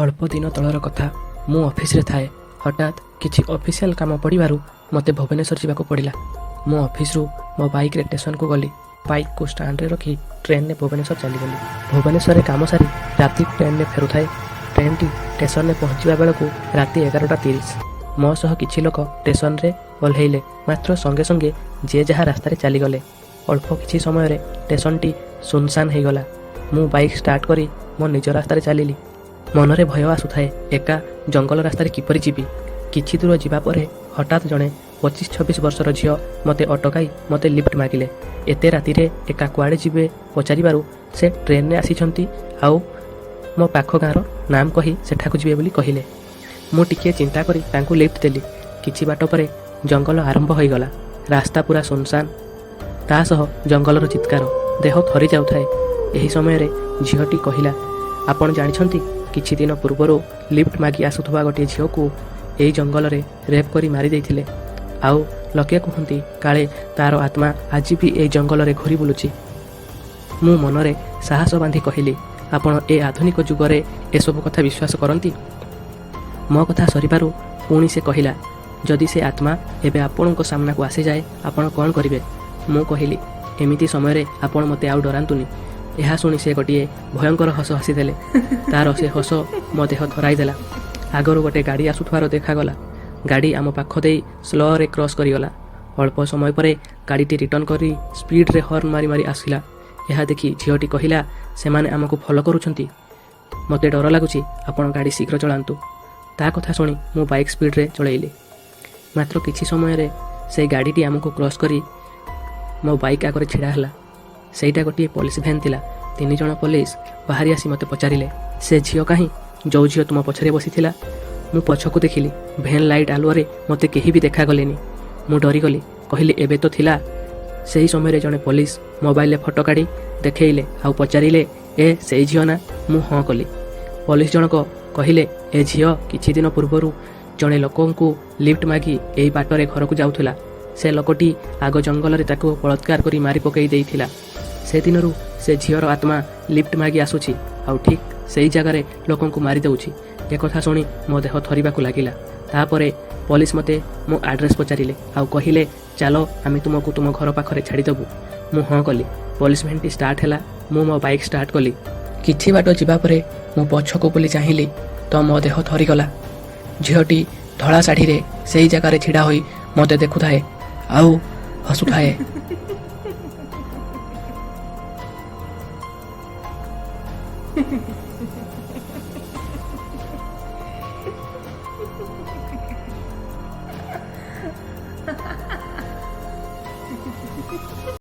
ଅଳ୍ପ ଦିନ ତଳର କଥା। ମୁଁ ଅଫିସରେ ଥାଏ। ହଠାତ୍ କିଛି ଅଫିସିଆଲ କାମ ପଡ଼ିବାରୁ ମୋତେ ଭୁବନେଶ୍ୱର ଯିବାକୁ ପଡ଼ିଲା। ମୁଁ ଅଫିସରୁ ମୋ ବାଇକ୍ରେ ଷ୍ଟେସନକୁ ଗଲି। ବାଇକ୍କୁ ଷ୍ଟାଣ୍ଡରେ ରଖି ଟ୍ରେନରେ ଭୁବନେଶ୍ୱର ଚାଲିଗଲି। ଭୁବନେଶ୍ୱରରେ କାମ ସାରି ରାତି ଟ୍ରେନରେ ଫେରୁଥାଏ। ଟ୍ରେନଟି ଷ୍ଟେସନରେ ପହଞ୍ଚିବା ବେଳକୁ ରାତି 11:30। ମୋ ସହ କିଛି ଲୋକ ଷ୍ଟେସନରେ ଓହ୍ଲେଇଲେ, ମାତ୍ର ସଙ୍ଗେ ସଙ୍ଗେ ଯିଏ ଯାହା ରାସ୍ତାରେ ଚାଲିଗଲେ। ଅଳ୍ପ କିଛି ସମୟରେ ଷ୍ଟେସନଟି ସୁନସାନ ହେଇଗଲା। ମୁଁ ବାଇକ୍ ଷ୍ଟାର୍ଟ କରି ମୋ ନିଜ ରାସ୍ତାରେ ଚାଲିଲି। ମନରେ ଭୟ ଆସୁଥାଏ, ଏକା ଜଙ୍ଗଲ ରାସ୍ତାରେ କିପରି ଯିବି। କିଛି ଦୂର ଯିବା ପରେ ହଠାତ୍ ଜଣେ 25-26 ବର୍ଷର ଝିଅ ମୋତେ ଅଟକାଇ ମୋତେ ଲିଫ୍ଟ ମାଗିଲେ। ଏତେ ରାତିରେ ଏକା କୁଆଡ଼େ ଯିବେ ପଚାରିବାରୁ ସେ ଟ୍ରେନରେ ଆସିଛନ୍ତି ଆଉ ମୋ ପାଖ ଗାଁର ନାମ କହି ସେଠାକୁ ଯିବେ ବୋଲି କହିଲେ। ମୁଁ ଟିକିଏ ଚିନ୍ତା କରି ତାଙ୍କୁ ଲିଫ୍ଟ ଦେଲି। କିଛି ବାଟ ପରେ ଜଙ୍ଗଲ ଆରମ୍ଭ ହୋଇଗଲା। ରାସ୍ତା ପୁରା ସୁନସାନ, ତା ସହ ଜଙ୍ଗଲର ଚିତ୍କାର, ଦେହ ଥରି ଯାଉଥାଏ। ଏହି ସମୟରେ ଝିଅଟି କହିଲା, ଆପଣ ଜାଣିଛନ୍ତି, କିଛି ଦିନ ପୂର୍ବରୁ ଲିଫ୍ଟ ମାଗି ଆସୁଥିବା ଗୋଟିଏ ଝିଅକୁ ଏଇ ଜଙ୍ଗଲରେ ରେପ୍ କରି ମାରି ଦେଇଥିଲେ। ଆଉ ଲୋକେ କୁହନ୍ତି କାଳେ ତାର ଆତ୍ମା ଆଜି ବି ଏଇ ଜଙ୍ଗଲରେ ଘୁରି ବୁଲୁଛି। ମୁଁ ମନରେ ସାହସ ବାନ୍ଧି କହିଲି, ଆପଣ ଏ ଆଧୁନିକ ଯୁଗରେ ଏସବୁ କଥା ବିଶ୍ୱାସ କରନ୍ତି? ମୋ କଥା ସରିବାରୁ ପୁଣି ସେ କହିଲା, ଯଦି ସେ ଆତ୍ମା ଏବେ ଆପଣଙ୍କ ସାମ୍ନାକୁ ଆସିଯାଏ, ଆପଣ କ'ଣ କରିବେ? ମୁଁ କହିଲି, ଏମିତି ସମୟରେ ଆପଣ ମୋତେ ଆଉ ଡରାନ୍ତୁନି। ଏହା ଶୁଣି ସେ ଗୋଟିଏ ଭୟଙ୍କର ହସ ହସିଦେଲେ। ତାର ସେ ହସ ମୋ ଦେହ ଥରାଇ ଦେଲା। ଆଗରୁ ଗୋଟେ ଗାଡ଼ି ଆସୁଥିବାର ଦେଖାଗଲା। ଗାଡ଼ି ଆମ ପାଖ ଦେଇ ସ୍ଲୋରେ କ୍ରସ୍ କରିଗଲା। ଅଳ୍ପ ସମୟ ପରେ ଗାଡ଼ିଟି ରିଟର୍ଣ୍ଣ କରି ସ୍ପିଡ଼ରେ ହର୍ନ ମାରି ମାରି ଆସିଲା। ଏହା ଦେଖି ଝିଅଟି କହିଲା, ସେମାନେ ଆମକୁ ଫଲୋ କରୁଛନ୍ତି, ମୋତେ ଡର ଲାଗୁଛି, ଆପଣ ଗାଡ଼ି ଶୀଘ୍ର ଚଳାନ୍ତୁ। ତା କଥା ଶୁଣି ମୁଁ ବାଇକ୍ ସ୍ପିଡ଼ରେ ଚଳାଇଲି। ମାତ୍ର କିଛି ସମୟରେ ସେଇ ଗାଡ଼ିଟି ଆମକୁ କ୍ରସ୍ କରି ମୋ ବାଇକ୍ ଆଗରେ ଛିଡ଼ା ହେଲା। ସେଇଟା ଗୋଟିଏ ପୋଲିସ ଭ୍ୟାନ୍ ଥିଲା। ତିନି ଜଣ ପୋଲିସ ବାହାରି ଆସି ମୋତେ ପଚାରିଲେ, ସେ ଝିଅ କାହିଁ, ଯୋଉ ଝିଅ ତୁମ ପଛରେ ବସିଥିଲା? ମୁଁ ପଛକୁ ଦେଖିଲି। ଭ୍ୟାନ୍ ଲାଇଟ୍ ଆଲୁଅରେ ମୋତେ କେହି ବି ଦେଖାଗଲେନି। ମୁଁ ଡରିଗଲି। କହିଲି, ଏବେ ତ ଥିଲା। ସେହି ସମୟରେ ଜଣେ ପୋଲିସ ମୋବାଇଲରେ ଫଟୋ କାଢ଼ି ଦେଖେଇଲେ ଆଉ ପଚାରିଲେ, ଏ ସେଇ ଝିଅ ନା? ମୁଁ ହଁ କଲି। ପୋଲିସ ଜଣକ କହିଲେ, ଏ ଝିଅ କିଛି ଦିନ ପୂର୍ବରୁ ଜଣେ ଲୋକଙ୍କୁ ଲିଫ୍ଟ ମାଗି ଏଇ ବାଟରେ ଘରକୁ ଯାଉଥିଲା। ସେ ଲୋକଟି ଆଗ ଜଙ୍ଗଲରେ ତାକୁ ବଳାତ୍କାର କରି ମାରି ପକାଇ ଦେଇଥିଲା। ସେଦିନରୁ ସେ ଝିଅର ଆତ୍ମା ଲିଫ୍ଟ ମାଗି ଆସୁଛି ଆଉ ଠିକ୍ ସେଇ ଜାଗାରେ ଲୋକଙ୍କୁ ମାରି ଦେଉଛି। ଏକଥା ଶୁଣି ମୋ ଦେହ ଥରିବାକୁ ଲାଗିଲା। ତାପରେ ପୋଲିସ ମୋତେ ମୋ ଆଡ୍ରେସ୍ ପଚାରିଲେ ଆଉ କହିଲେ, ଚାଲ, ଆମେ ତୁମକୁ ତୁମ ଘର ପାଖରେ ଛାଡ଼ିଦେବୁ। ମୁଁ ହଁ କଲି। ପୋଲିସ ଭ୍ୟାନ୍ଟି ଷ୍ଟାର୍ଟ ହେଲା। ମୁଁ ମୋ ବାଇକ୍ ଷ୍ଟାର୍ଟ କଲି। କିଛି ବାଟ ଯିବା ପରେ ମୁଁ ପଛକୁ ବୁଲି ଚାହିଁଲି ତ ମୋ ଦେହ ଥରିଗଲା। ଝିଅଟି ଧଳା ଶାଢ଼ୀରେ ସେଇ ଜାଗାରେ ଛିଡ଼ା ହୋଇ ମୋତେ ଦେଖୁଥାଏ ଆଉ ହସୁଥାଏ।